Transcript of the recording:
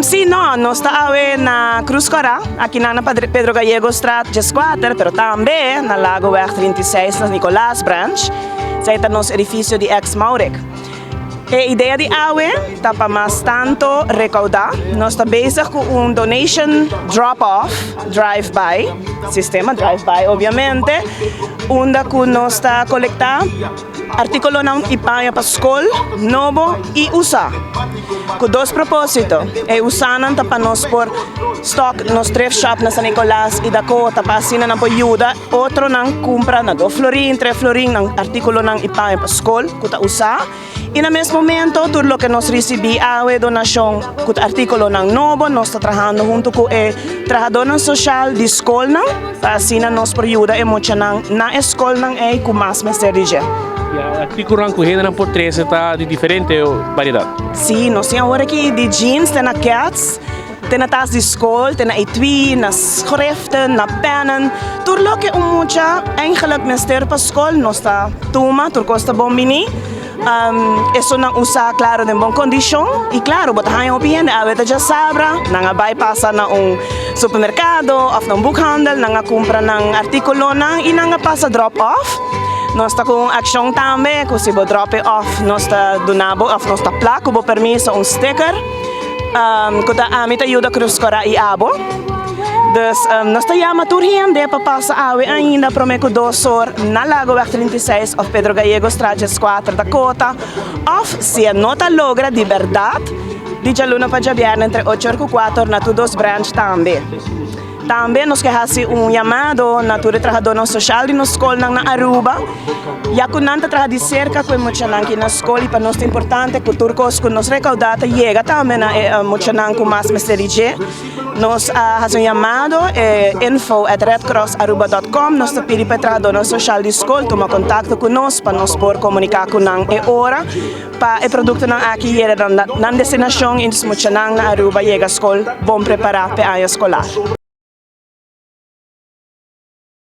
Si, no, nos ta awe na Cruz Cora, aki na Pedro Gallego Straat 14, pero tambe na Lagoweg 36 na Nicolaas Branch. Esey ta nos edificio di ex Mauric. E idea di awe ta pa mas tanto recauda. Nos ta bezig cu un donation drop-off, drive-by, sistema drive-by obviamente, unda cu nos ta colecta articulonan y paña pa scol, nobo y usa. Cu dos proposito. E usanan ta pa nos por stock nos thrift shop na San Nicolas y Dakota pa asina nan por yuda otronan cumpra na 2 florin, 3 florin nan articulonan y paña pa scol cu ta usa. Y na mes momento, tur loke nos ricibi awe donacion cu articulonan nobo, nos ta trahando hunto cu e trahadornan social di scolnan, pa asina nos por yuda e muchanan na scolnan ey cu mas mester di dje. E articulonan cu hendenan por trece ta di diferente variedad. Si, nos tin awor aki di jeans, te na keds, te na tas di scol, te na etui, na schriften, na pennen. Tur loke un mucha eigenlijk mester pa scol, nos ta tuma, tur cos ta bon bini. Esunnan usa, claro, den bon condicion. Y claro, bo ta haya hopi hende, awe ta diasabra, nan a bay pasa na un supermercado of na un boekhandel, nan a cumpra nan articulonan y nan a pasa drop off. Nos ta cu un accion tambe, cu si bo drop it off, nos ta duna bo, of nos ta plak, cu bo permiso, un sticker. Cu ta "Ami ta yuda Cruz Cora y abo". Dus nos ta yama tur hende pa pasa awe ainda prome cu 2 or na Lagoweg 36 of Pedro Gallego Straat 4 Dakota. Of si no ta logra di berdad, di dialuna pa diabierna entre 8 y 4 na tur dos branch tambe. Tambe nos kier haci un yamado na tur trahadornan social di nos scolnan na Aruba. Ya cu nan ta traha di cerca cu muchanan aki na scol y pa nos ta importante cu tur cos cu nos recauda ta yega tambe na muchanan cu mas mester di dje. Nos a haci un yamado, info@redcrossaruba.com. Nos ta pidi pa trahadornan social di scol tuma contacto cu nos pa nos por comunica cu nan e ora pa e productonan aki yega na destinacion y muchanan na Aruba yega scol bon prepara pa aña escolar.